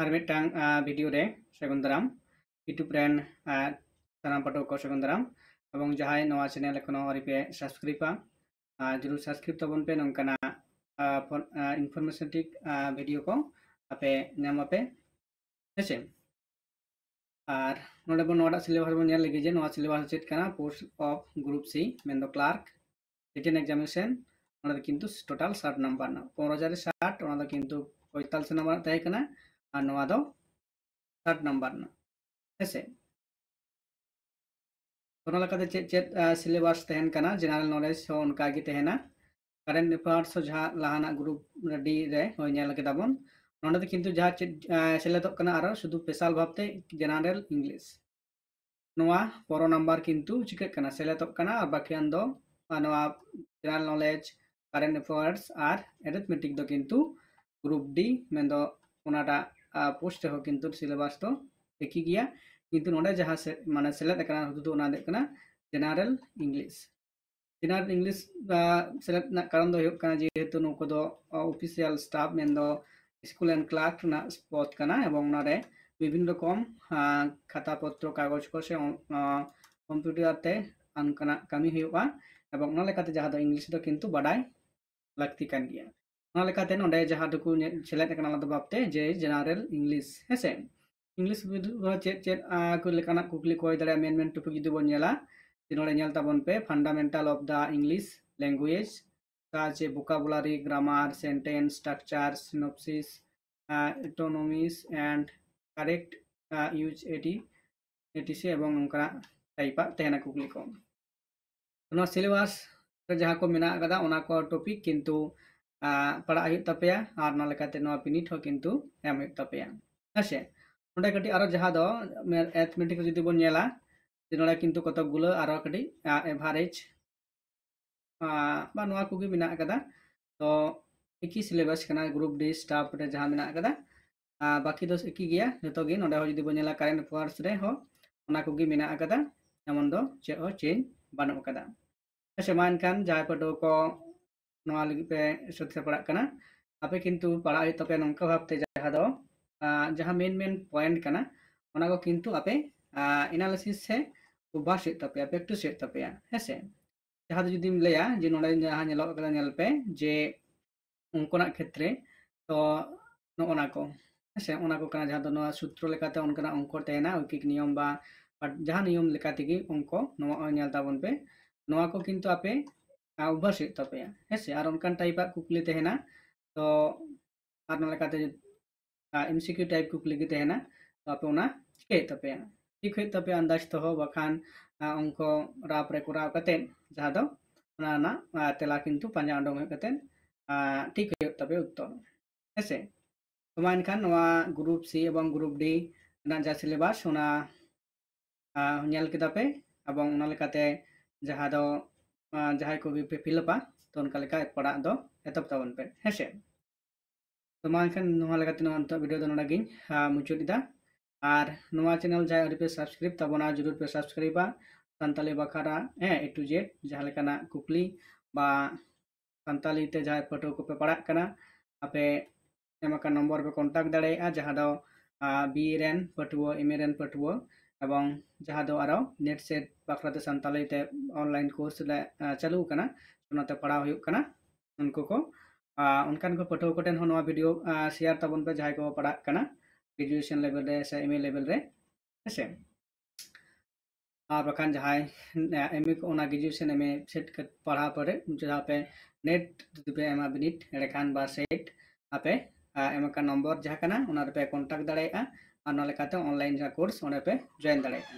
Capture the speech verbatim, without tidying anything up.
ᱟᱨ ᱢᱤᱫᱴᱟᱝ ᱵᱷᱤᱰᱤᱭᱳ ᱨᱮ ᱥᱟᱹᱜᱩᱱ ᱫᱟᱨᱟᱢ᱾ YouTube ᱨᱮᱱ ᱥᱟᱱᱟᱢ ᱯᱟᱹᱴᱷᱩᱣᱟᱹ ᱠᱚ ᱥᱟᱹᱜᱩᱱ ᱫᱟᱨᱟᱢ, ᱮᱵᱚᱝ ᱡᱟᱦᱟᱸᱭ ᱱᱚᱣᱟ ᱪᱮᱱᱮᱞ ᱮᱠᱷᱚᱱᱳ ᱟᱹᱣᱨᱤ ᱯᱮ ᱥᱟᱵᱥᱠᱨᱟᱭᱤᱵᱟ, ᱡᱚᱨᱩᱨ ᱥᱟᱵᱥᱠᱨᱟᱭᱤᱵ ᱛᱟᱵᱚᱱ ᱯᱮ᱾ ᱱᱚᱝᱠᱟᱱᱟᱜ ᱤᱱᱯᱷᱚᱨᱢᱮᱥᱚᱱ ᱴᱷᱤᱠ ᱵᱷᱤᱰᱤᱭᱳ ᱠᱚ ᱟᱯᱮ ᱧᱟᱢ ᱟᱯᱮ, ᱦᱮᱸᱥᱮ? ᱟᱨ ᱱᱚᱰᱮ ᱵᱚᱱ ᱱᱚᱣᱟᱴᱟᱜ ᱥᱤᱞᱮᱵᱟᱥ ᱵᱚᱱ ᱧᱮᱞ ᱞᱮᱜᱮ ᱡᱮ ᱱᱚᱣᱟ ᱥᱤᱞᱮᱵᱟᱥ ᱪᱮᱫ ᱠᱟᱱᱟ, ᱯᱳᱥᱴ ᱚᱯᱷ ᱜᱨᱩᱯ ᱥᱤ, ᱢᱮᱱᱫᱚ ᱠᱞᱟᱨᱠ ᱨᱤᱴᱮᱱ ᱮᱠᱡᱟᱢᱤᱱᱮᱥᱚᱱ᱾ ᱱᱚᱰᱮ ᱫᱚ ᱠᱤᱱᱛᱩ ᱴᱳᱴᱟᱞ ᱥᱟᱴ ᱱᱟᱢᱵᱟᱨ ᱨᱮᱱᱟᱜ, ᱯᱚᱱᱨᱚ ᱦᱟᱡᱟᱨ ᱨᱮ ᱥᱟᱴ, ᱚᱱᱟ ᱫᱚ ᱠᱤᱱᱛᱩ ᱯᱚᱸᱭᱛᱟᱞᱞᱤᱥ ᱱᱟᱢᱵᱟᱨ ᱨᱮᱱᱟᱜ ᱛᱟᱦᱮᱸ ᱠᱟᱱᱟ, ᱟᱨ ᱱᱚᱣᱟ ᱫᱚ ᱥᱟᱴ ᱱᱟᱢᱵᱟᱨ ᱨᱮᱱᱟᱜ, ᱦᱮᱸᱥᱮ? ᱚᱱᱟ ᱞᱮᱠᱟᱛᱮ ᱪᱮᱫ ᱪᱮᱫ ᱥᱤᱞᱮᱵᱟᱥ ᱛᱟᱦᱮᱱ ᱠᱟᱱᱟ, ᱡᱮᱱᱟᱨᱮᱞ ᱱᱚᱞᱮᱡᱽ ᱦᱚᱸ ᱚᱱᱠᱟ ᱜᱮ ᱛᱟᱦᱮᱱᱟ, ᱠᱟᱨᱮᱱᱴ ᱮᱯᱷᱮᱭᱟᱨᱥ ᱦᱚᱸ ᱡᱟᱦᱟᱸ ᱞᱟᱦᱟᱱᱟᱜ ᱜᱨᱩᱯ ᱰᱤ ᱨᱮ ᱦᱳᱭ ᱧᱮᱞ ᱠᱮᱫᱟ ᱵᱚᱱ, ᱱᱚᱰᱮ ᱫᱚ ᱠᱤᱱᱛᱩ ᱡᱟᱦᱟᱸ ᱪᱮᱫ ᱥᱮᱞᱮᱫᱚᱜ ᱠᱟᱱᱟ ᱟᱨᱚ ᱥᱩᱫᱷᱩ ᱥᱯᱮᱥᱟᱞ ᱵᱷᱟᱵᱛᱮ ᱡᱮᱱᱟᱨᱮᱞ ᱤᱝᱞᱤᱥ᱾ ᱱᱚᱣᱟ ᱯᱚᱱᱨᱚ ᱱᱟᱢᱵᱟᱨ ᱠᱤᱱᱛᱩ ᱪᱤᱠᱟᱹᱜ ᱠᱟᱱᱟ, ᱥᱮᱞᱮᱫᱚᱜ ᱠᱟᱱᱟ, ᱟᱨ ᱵᱟᱹᱠᱤᱭᱟᱱ ᱫᱚ ᱱᱚᱣᱟ ᱡᱮᱱᱟᱨᱮᱞ ᱱᱚᱞᱮᱡᱽ, ᱠᱟᱨᱮᱱᱴ ᱮᱯᱷᱮᱭᱟᱨᱥ ᱟᱨ ᱮᱨᱤᱛᱷᱢᱮᱴᱤᱠ ᱫᱚ ᱠᱤᱱᱛᱩ ᱜᱨᱩᱯ ᱰᱤ, ᱢᱮᱱᱫᱚ ᱚᱱᱟᱴᱟᱜ ᱯᱳᱥᱴ ᱨᱮᱦᱚᱸ ᱠᱤᱱᱛᱩ ᱥᱤᱞᱮᱵᱟᱥ ᱫᱚ ᱮᱠᱤ ᱜᱮᱭᱟ, ᱠᱤᱱᱛᱩ ᱱᱚᱰᱮ ᱡᱟᱦᱟᱸ ᱥᱮ ᱢᱟᱱᱮ ᱥᱮᱞᱮᱫ ᱟᱠᱟᱱᱟ ᱦᱩᱫᱩ ᱫᱚ ᱚᱱᱟ ᱫᱚ ᱦᱩᱭᱩᱜ ᱠᱟᱱᱟ ᱡᱮᱱᱟᱨᱮᱞ ᱤᱝᱞᱤᱥ᱾ ᱡᱮᱱᱟᱨᱮᱞ ᱤᱝᱞᱤᱥ ᱥᱮᱞᱮᱫ ᱨᱮᱱᱟᱜ ᱠᱟᱨᱚᱱ ᱫᱚ ᱦᱩᱭᱩᱜ ᱠᱟᱱᱟ ᱡᱮᱦᱮᱛᱩ ᱱᱩᱠᱩ ᱫᱚ ᱚᱯᱷᱤᱥᱤᱭᱟᱞ ᱥᱴᱟᱯ, ᱢᱮᱱᱫᱚ ᱥᱠᱩᱞ ᱮᱱᱰ ᱠᱞᱟᱨᱠ ᱨᱮᱱᱟᱜ ᱯᱚᱫ ᱠᱟᱱᱟ, ᱮᱵᱚᱝ ᱚᱱᱟᱨᱮ ᱵᱤᱵᱷᱤᱱᱱᱚ ᱨᱚᱠᱚᱢ ᱠᱷᱟᱛᱟ ᱯᱚᱛᱨᱚ ᱠᱟᱜᱚᱡᱽ ᱠᱚ ᱥᱮ ᱠᱚᱢᱯᱤᱭᱩᱴᱟᱨ ᱛᱮ ᱚᱱᱠᱟᱱᱟᱜ ᱠᱟᱹᱢᱤ ᱦᱩᱭᱩᱜᱼᱟ, ᱮᱵᱚᱝ ᱚᱱᱟ ᱞᱮᱠᱟᱛᱮ ᱡᱟᱦᱟᱸ ᱫᱚ ᱤᱝᱞᱤᱥ ᱫᱚ ᱠᱤᱱᱛᱩ ᱵᱟᱰᱟᱭ ᱞᱟᱹᱠᱛᱤ ᱠᱟᱱ ᱜᱮᱭᱟ᱾ ᱚᱱᱟ ᱞᱮᱠᱟᱛᱮ ᱱᱚᱰᱮ ᱡᱟᱦᱟᱸ ᱫᱚᱠᱚ ᱥᱮᱞᱮᱫ ᱟᱠᱟᱱᱟ ᱚᱱᱟ ᱫᱚ ᱵᱷᱟᱵᱛᱮ ᱡᱮ ᱡᱮᱱᱟᱨᱮᱞ ᱤᱝᱞᱤᱥ, ᱦᱮᱸᱥᱮ? ᱤᱝᱞᱤᱥ ᱪᱮᱫ ᱪᱮᱫ ᱠᱚ ᱞᱮᱠᱟᱱᱟᱜ ᱠᱩᱠᱞᱤ ᱠᱚ ᱦᱩᱭ ᱫᱟᱲᱮᱭᱟᱜᱼᱟ, ᱢᱮᱱ ᱢᱮᱱ ᱴᱚᱯᱤᱠ ᱡᱩᱫᱤ ᱵᱚᱱ ᱧᱮᱞᱟ, ᱡᱮ ᱱᱚᱰᱮ ᱧᱮᱞ ᱛᱟᱵᱚᱱ ᱯᱮ fundamental of the English language, ᱡᱮ vocabulary, grammar, sentence structure, synopsis, etymology and correct use, ᱮᱴᱤ ᱮᱴᱤᱥᱤ ᱮᱵᱚᱝ ᱱᱚᱝᱠᱟᱱᱟᱜ ᱴᱟᱭᱤᱯᱟᱜ ᱛᱟᱦᱮᱱᱟ ᱠᱩᱠᱞᱤ ᱠᱚ᱾ ᱱᱚᱣᱟ ᱥᱤᱞᱮᱵᱟᱥ ᱨᱮ ᱡᱟᱦᱟᱸ ᱠᱚ ᱢᱮᱱᱟᱜ ᱟᱠᱟᱫᱟ ᱚᱱᱟ ᱠᱚ ᱴᱚᱯᱤᱠ ᱠᱤᱱᱛᱩ ᱯᱟᱲᱦᱟᱜ ᱦᱩᱭᱩᱜ ᱛᱟᱯᱮᱭᱟ, ᱟᱨ ᱚᱱᱟ ᱞᱮᱠᱟᱛᱮ ᱱᱚᱣᱟ ᱵᱤᱱᱤᱰ ᱦᱚᱸ ᱠᱤᱱᱛᱩ ᱮᱢ ᱦᱩᱭᱩᱜ ᱛᱟᱯᱮᱭᱟ, ᱦᱮᱸᱥᱮ? ᱱᱚᱰᱮ ᱠᱟᱹᱴᱤᱡ ᱟᱨᱚ ᱡᱟᱦᱟᱸ ᱫᱚ ᱮᱨᱤᱛᱷᱢᱮᱴᱤᱠ ᱡᱩᱫᱤ ᱵᱚᱱ ᱧᱮᱞᱟ, ᱡᱮ ᱱᱚᱰᱮ ᱠᱤᱱᱛᱩ ᱠᱚᱛᱚᱠ ᱜᱩᱞᱟᱹ ᱟᱨᱚ ᱠᱟᱹᱴᱤᱡ ᱮᱵᱷᱟᱨᱮᱡᱽ ᱵᱟ ᱱᱚᱣᱟ ᱠᱚᱜᱮ ᱢᱮᱱᱟᱜ ᱟᱠᱟᱫᱟ᱾ ᱛᱚ ᱮᱠᱤ ᱥᱤᱞᱮᱵᱟᱥ ᱠᱟᱱᱟ ᱜᱨᱩᱯ ᱰᱤ ᱥᱴᱟᱯ ᱨᱮ ᱡᱟᱦᱟᱸ ᱢᱮᱱᱟᱜ ᱟᱠᱟᱫᱟ, ᱵᱟᱹᱠᱤ ᱫᱚ ᱮᱠᱤ ᱜᱮᱭᱟ ᱡᱚᱛᱚ ᱜᱮ᱾ ᱱᱚᱰᱮ ᱦᱚᱸ ᱡᱩᱫᱤ ᱵᱚᱱ ᱧᱮᱞᱟ ᱠᱟᱨᱮᱱᱴ ᱮᱯᱷᱮᱭᱟᱨᱥ ᱨᱮᱦᱚᱸ ᱚᱱᱟ ᱠᱚᱜᱮ ᱢᱮᱱᱟᱜ ᱟᱠᱟᱫᱟ, ᱮᱢᱚᱱ ᱫᱚ ᱪᱮᱫ ᱦᱚᱸ ᱪᱮᱧᱡᱽ ᱵᱟᱹᱱᱩᱜ ᱟᱠᱟᱫᱟ᱾ ᱟᱪᱪᱷᱟ, ᱢᱟ ᱮᱱᱠᱷᱟᱱ ᱡᱟᱦᱟᱸᱭ ᱯᱟᱹᱴᱷᱩᱣᱟᱹ ᱠᱚ ᱱᱚᱣᱟ ᱞᱟᱹᱜᱤᱫ ᱯᱮ ᱥᱟᱹᱛ ᱥᱟᱯᱲᱟᱜ ᱠᱟᱱᱟ, ᱟᱯᱮ ᱠᱤᱱᱛᱩ ᱯᱟᱲᱦᱟᱜ ᱦᱩᱭᱩᱜ ᱛᱟᱯᱮᱭᱟ ᱱᱚᱝᱠᱟ ᱵᱷᱟᱵᱛᱮ ᱡᱟᱦᱟᱸ ᱫᱚ ᱡᱟᱦᱟᱸ ᱢᱮᱱ ᱢᱮᱱ ᱯᱚᱭᱮᱱᱴ ᱠᱟᱱᱟ, ᱚᱱᱟ ᱠᱚ ᱠᱤᱱᱛᱩ ᱟᱯᱮ ᱮᱱᱟᱞᱤᱥᱤᱥ ᱥᱮ ᱚᱵᱷᱟᱥ ᱦᱩᱭᱩᱜ ᱛᱟᱯᱮᱭᱟ, ᱯᱨᱮᱠᱴᱤᱥ ᱦᱩᱭᱩᱜ ᱛᱟᱯᱮᱭᱟ, ᱦᱮᱸ ᱥᱮ? ᱡᱟᱦᱟᱸ ᱫᱚ ᱡᱩᱫᱤᱢ ᱞᱟᱹᱭᱟ ᱡᱮ ᱱᱚᱰᱮ ᱡᱟᱦᱟᱸ ᱧᱮᱞᱚᱜ ᱠᱟᱱᱟ, ᱧᱮᱞ ᱯᱮ ᱡᱮ ᱚᱝᱠᱚᱱᱟᱜ ᱠᱷᱮᱛᱨᱮ ᱛᱚ ᱱᱚᱜᱼᱚ ᱱᱟ ᱠᱚ, ᱦᱮᱸ ᱥᱮ? ᱚᱱᱟ ᱠᱚ ᱠᱟᱱᱟ ᱡᱟᱦᱟᱸ ᱫᱚ ᱱᱚᱣᱟ ᱥᱩᱛᱨᱚ ᱞᱮᱠᱟᱛᱮ ᱚᱱᱠᱟᱱᱟᱜ ᱚᱝᱠᱚ ᱛᱟᱦᱮᱱᱟ, ᱚᱭᱠᱤᱠ ᱱᱤᱭᱚᱢ ᱵᱟ ᱡᱟᱦᱟᱸ ᱱᱤᱭᱚᱢ ᱞᱮᱠᱟ ᱛᱮᱜᱮ ᱚᱝᱠᱚ ᱱᱚᱣᱟ ᱧᱮᱞ ᱛᱟᱵᱚᱱ ᱯᱮ᱾ ᱱᱚᱣᱟ ᱠᱚ ᱠᱤᱱᱛᱩ ᱟᱯᱮ ᱚᱵᱷᱟᱥ ᱦᱩᱭᱩᱜ ᱛᱟᱯᱮᱭᱟ, ᱦᱮᱸ ᱥᱮ? ᱟᱨ ᱚᱱᱠᱟᱱ ᱴᱟᱭᱤᱯᱟᱜ ᱠᱩᱠᱞᱤ ᱛᱟᱦᱮᱱᱟ, ᱛᱚ ᱟᱨ ᱱᱚᱣᱟ ᱞᱮᱠᱟᱛᱮ ᱮᱢᱥᱤᱠᱤᱭᱩ ᱴᱟᱭᱤᱯ ᱠᱩᱠᱞᱤ ᱜᱮ ᱛᱟᱦᱮᱱᱟ, ᱛᱚ ᱟᱯᱮ ᱚᱱᱟ ᱪᱤᱠᱟᱹᱭ ᱦᱩᱭᱩᱜ ᱛᱟᱯᱮᱭᱟ, ᱴᱷᱤᱠ ᱦᱩᱭᱩᱜ ᱛᱟᱯᱮᱭᱟ ᱟᱱᱫᱟᱡᱽ ᱫᱚᱦᱚ, ᱵᱟᱠᱷᱟᱱ ᱚᱝᱠᱚ ᱨᱟᱯ ᱨᱮ ᱠᱚᱨᱟᱣ ᱠᱟᱛᱮ ᱡᱟᱦᱟᱸ ᱫᱚ ᱚᱱᱟ ᱨᱮᱱᱟᱜ ᱛᱮᱞᱟ ᱠᱤᱱᱛᱩ ᱯᱟᱸᱡᱟ ᱩᱰᱩᱝ ᱦᱩᱭᱩᱜ ᱠᱟᱛᱮ ᱴᱷᱤᱠ ᱦᱩᱭᱩᱜ ᱛᱟᱯᱮᱭᱟ ᱩᱛᱛᱚᱨ, ᱦᱮᱸ ᱥᱮ? ᱛᱚ ᱢᱟ ᱮᱱᱠᱷᱟᱱ ᱱᱚᱣᱟ ᱜᱨᱩᱯ ᱥᱤ ᱮᱵᱚᱝ ᱜᱨᱩᱯ ᱰᱤ ᱨᱮᱱᱟᱜ ᱡᱟᱦᱟᱸ ᱥᱤᱞᱮᱵᱟᱥ, ᱚᱱᱟ ᱧᱮᱞ ᱠᱮᱫᱟ ᱯᱮ ᱮᱵᱚᱝ ᱚᱱᱟ ᱞᱮᱠᱟᱛᱮ ᱡᱟᱦᱟᱸ ᱫᱚ ᱡᱟᱦᱟᱸᱭ ᱠᱚᱜᱮ ᱯᱮ ᱯᱷᱤᱞᱟᱯᱟ, ᱛᱚ ᱚᱱᱠᱟ ᱞᱮᱠᱟ ᱯᱟᱲᱦᱟᱜ ᱫᱚ ᱮᱛᱚᱦᱚᱵ ᱛᱟᱵᱚᱱ ᱯᱮ, ᱦᱮᱸ ᱥᱮ? ᱛᱚ ᱢᱟ ᱮᱱᱠᱷᱟᱱ ᱱᱚᱣᱟ ᱞᱮᱠᱟᱛᱮ ᱱᱚᱣᱟ ᱱᱤᱛᱚᱜ ᱵᱷᱤᱰᱤᱭᱳ ᱫᱚ ᱱᱚᱰᱮ ᱜᱤᱧ ᱢᱩᱪᱟᱹᱫ ᱮᱫᱟ᱾ ᱟᱨ ᱱᱚᱣᱟ ᱪᱮᱱᱮᱞ ᱡᱟᱦᱟᱸᱭ ᱟᱹᱣᱨᱤ ᱯᱮ ᱥᱟᱵᱥᱠᱨᱟᱭᱤᱵ ᱛᱟᱵᱚᱱᱟ, ᱡᱚᱨᱩᱨ ᱯᱮ ᱥᱟᱵᱥᱠᱨᱟᱭᱤᱵᱟ᱾ ᱥᱟᱱᱛᱟᱞᱤ ᱵᱟᱠᱷᱨᱟ ᱦᱮᱸ ᱮ ᱴᱩ ᱡᱮᱰ ᱡᱟᱦᱟᱸ ᱞᱮᱠᱟᱱᱟᱜ ᱠᱩᱠᱞᱤ ᱵᱟ ᱥᱟᱱᱛᱟᱞᱤ ᱛᱮ ᱡᱟᱦᱟᱸᱭ ᱯᱟᱹᱴᱷᱩᱣᱟᱹ ᱠᱚᱯᱮ ᱯᱟᱲᱦᱟᱜ ᱠᱟᱱᱟ, ᱟᱯᱮ ᱮᱢ ᱟᱠᱟᱱ ᱱᱚᱢᱵᱚᱨ ᱯᱮ ᱠᱚᱱᱴᱟᱠᱴ ᱫᱟᱲᱮᱭᱟᱜᱼᱟ, ᱡᱟᱦᱟᱸ ᱫᱚ ᱵᱤ ᱮ ᱨᱮᱱ ᱯᱟᱹᱴᱷᱩᱣᱟᱹ, ᱮᱢ ᱮ ᱨᱮᱱ ᱯᱟᱹᱴᱷᱩᱣᱟᱹ ᱮᱵᱚᱝ ᱡᱟᱦᱟᱸ ᱫᱚ ᱟᱨᱚ ᱱᱮᱴ ᱥᱮᱴ ᱵᱟᱠᱷᱨᱟᱛᱮ ᱥᱟᱱᱛᱟᱞᱤ ᱛᱮ ᱚᱱᱞᱟᱭᱤᱱ ᱠᱳᱨᱥ ᱞᱮ ᱪᱟᱹᱞᱩ ᱟᱠᱟᱱᱟ, ᱚᱱᱟᱛᱮ ᱯᱟᱲᱦᱟᱣ ᱦᱩᱭᱩᱜ ᱠᱟᱱᱟ᱾ ᱩᱱᱠᱩ ᱠᱚ ᱚᱱᱠᱟᱱ ᱠᱚ ᱯᱟᱹᱴᱷᱩᱣᱟᱹ ᱠᱚᱴᱷᱮᱱ ᱦᱚᱸ ᱱᱚᱣᱟ ᱵᱷᱤᱰᱤᱭᱳ ᱥᱮᱭᱟᱨ ᱛᱟᱵᱚᱱ ᱯᱮ, ᱡᱟᱦᱟᱸᱭ ᱠᱚ ᱯᱟᱲᱦᱟᱜ ᱠᱟᱱᱟ ᱜᱨᱮᱡᱩᱭᱮᱥᱚᱱ ᱞᱮᱵᱮᱞ ᱨᱮ ᱥᱮ ᱮᱢ ᱮ ᱞᱮᱵᱮᱞ ᱨᱮ, ᱦᱮᱸᱥᱮ? ᱟᱨ ᱵᱟᱠᱷᱟᱱ ᱡᱟᱦᱟᱸᱭ ᱮᱢ ᱮ ᱠᱚ ᱚᱱᱟ ᱜᱨᱮᱡᱩᱭᱮᱥᱚᱱ ᱮᱢ ᱮ ᱥᱮᱴ ᱯᱟᱲᱦᱟᱣ ᱯᱚᱨᱮ ᱡᱟᱦᱟᱸ ᱯᱮ ᱱᱮᱴ ᱡᱩᱫᱤ ᱯᱮ ᱮᱢᱟ ᱵᱤᱱᱤᱰ ᱮᱸᱰᱮᱠᱷᱟᱱ ᱵᱟ ᱥᱮᱴ ᱟᱯᱮ ᱮᱢ ᱟᱠᱟᱱ ᱱᱚᱢᱵᱚᱨ ᱡᱟᱦᱟᱸ ᱠᱟᱱᱟ ᱚᱱᱟ ᱨᱮᱯᱮ ᱠᱚᱱᱴᱟᱠᱴ ᱫᱟᱲᱮᱭᱟᱜᱼᱟ ᱟᱨ ᱚᱱᱟ ᱞᱮᱠᱟᱛᱮ ᱚᱱᱞᱟᱭᱤᱱ ᱡᱟᱦᱟᱸ ᱠᱳᱨᱥ ᱚᱸᱰᱮ ᱯᱮ ᱡᱚᱭᱮᱱ ᱫᱟᱲᱮᱭᱟᱜᱼᱟ᱾